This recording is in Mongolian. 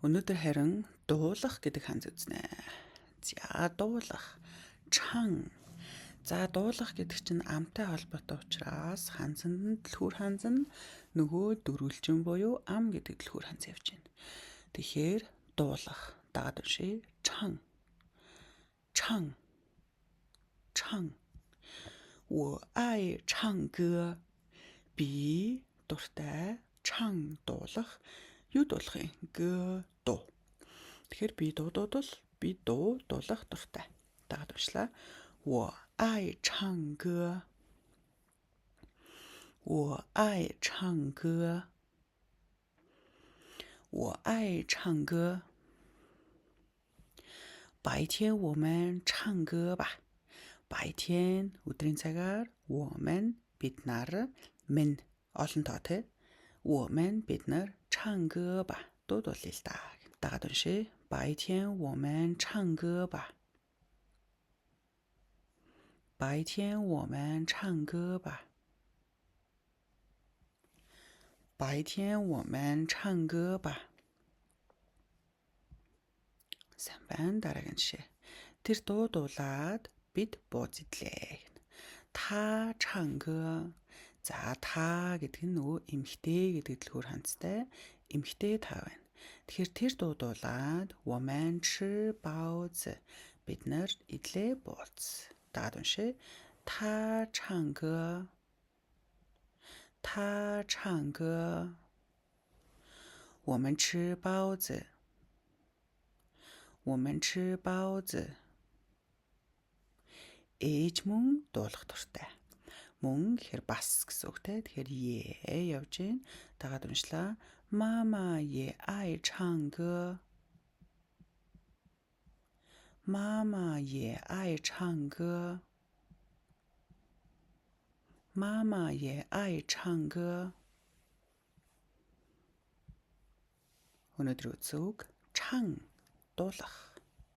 Өнөөдөр харин дуулах гэдэг ханз үзнэ. За дуулах. 唱. За дуулах гэдэг чинь амтай холбоотой учраас ханзанд нь түлхүүр ханз нь нөгөө дөрвөлжин буюу ам гэдэг түлхүүр ханз явж байна. Тэгэхээр дуулах дагаад уншия. 唱. 唱. 唱. 我爱唱歌. Би дуртай 唱 дуулах. Юу дуулах юм? Г дуу. Тэгэхээр би дуу дуудвал би дуу дуулах дуртай. Дагаад уншлаа. 我爱唱歌。我爱唱歌。我爱唱歌。白天我们唱歌吧。白天 өдрийн цагаар 我们 бид нар мен олон тоо тий. 我们 бид нар 唱歌吧. Дуу дуулъя л да. Дагаад уншия. 白天我们唱歌吧。白天我们唱歌吧。白天我们唱歌吧. Сайн байна. Дараагийн жишээ. Тэр дуу дуулаад бид бууз идлээ. 他唱歌. За та гэдэг нь нөгөө эмэгтэй гэдэг дэлгүүр хандтай эмэгтэй та байна. Тэгэхээр тэр дуу дуулаад 我们吃包子 бид нар идлээ бууз. Дагаад уншия. 他唱歌。他唱歌。我们吃包子。我们吃包子。 Ээж мөн дуулах дуртай. Мөн гэхээр бас гэсэн үг те. Тэгэхээр 也 явж гин. Дагаад уншлаа. 妈妈也爱唱歌。妈妈也爱唱歌。妈妈也爱唱歌。 Өнөөдөр үзсэн үг 唱 дуулах.